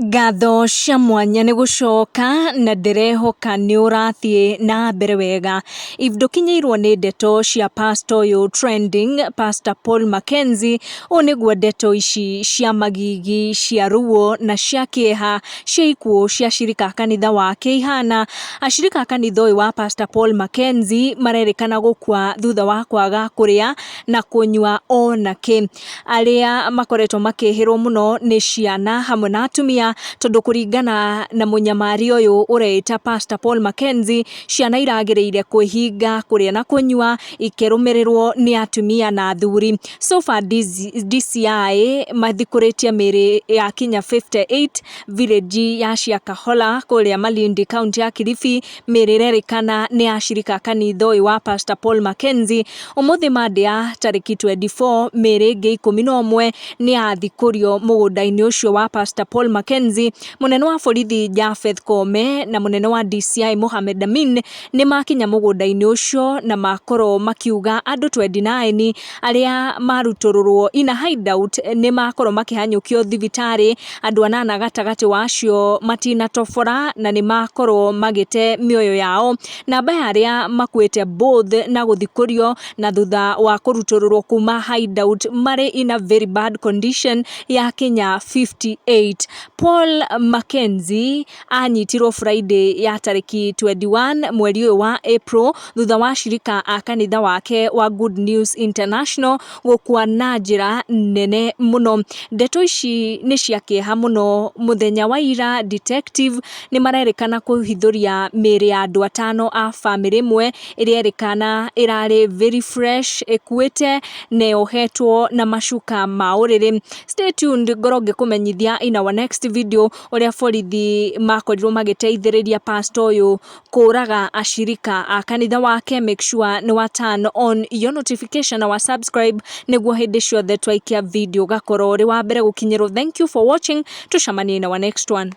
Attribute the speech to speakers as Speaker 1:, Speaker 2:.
Speaker 1: Ngatho cia mwanya nĩ gũcoka na ndĩrehoka nĩ ũrathiĩ na mbere wega. If ndũkinyĩirwo nĩ ndeto cia pastor ũyũ trending, Pastor Paul Mackenzie, ũũ nĩguo ndeto ici cia magigi, cia ruo na cia kĩeha cia ikuũ cia acirika a kanitha wake ihana. Acirika a kanitha ũyũ wa Pastor Paul Mackenzie marerĩkana gũkua thutha wa kwaga kũrĩa na kũnyua ona kĩ. Arĩa makoretwo makĩhĩrwo mũno nĩ ciana hamwe na atumia, tondũ kũringana na mũnyamari ũyũ ũreĩta Pastor Paul Mackenzie, ciana iragĩrĩire kwĩhinga kũrĩa na kũnyua ikĩrũmĩrĩrwo nĩ atumia na athuri. So far DCI mathikũrĩtie mĩĩrĩ ya kinya 58 village ya Shakahola kũrĩa Malindi, kaunti ya Kilifi. Mĩĩrĩ ĩrerĩkana nĩ acirika a kanitha ũyũ wa Pastor Paul Mackenzie. Ũmũthĩ Monday ya tarĩki 24, mĩĩrĩ ĩngĩ 11 nĩ yathikũrio mũgũnda-inĩ ũcio wa Pastor Paul Mackenzie. Mũnene wa borithi Japheth Koome na mũnene wa DCI Mohamed Amin nĩ makinya mũgũnda-inĩ ũcio na makorwo makiuga andũ 29 arĩa marutũrũrwo in a hideout nĩ makorwo makĩhanyũkio thibitarĩ. Andũ anana gatagatĩ wa acio matinatobora na nĩ makorwo magĩte mĩoyo yao. Namba ya arĩa makuĩte both na gũthikũrio na thutha wa kũrutũrũrwo kuma hideout marĩ in a very bad condition ya kinya 58. Paul Mackenzie anyitirwo Friday ya tarĩki 21 mweri ũyũ wa April thutha wa acirika a kanitha wake wa Good News International gũkua na njĩra nene mũno. Ndeto ici nĩ cia kĩeha mũno. Mũthenya wa ira detective nĩ marerĩkana kũhithũria mĩĩrĩ ya andũ atano a bamĩrĩ ĩmwe ĩrĩa ĩrĩkana ĩrarĩ very fresh, ĩkuĩte na yohetwo na macuka ma ũrĩrĩ. Stay tuned ngorwo ngĩkũmenyithia in our next video ũrĩa borithi makorirwo magĩteithĩrĩria pastor ũyũ kũraga acirika a kanitha wake. Make sure nĩ wa turn on your notification na wa subscribe nĩguo hĩndĩ ciothe twaikia video ũgakorwo ũrĩ wa mbere gũkinyĩrwo. Thank you for watching, tucemanie in our next one.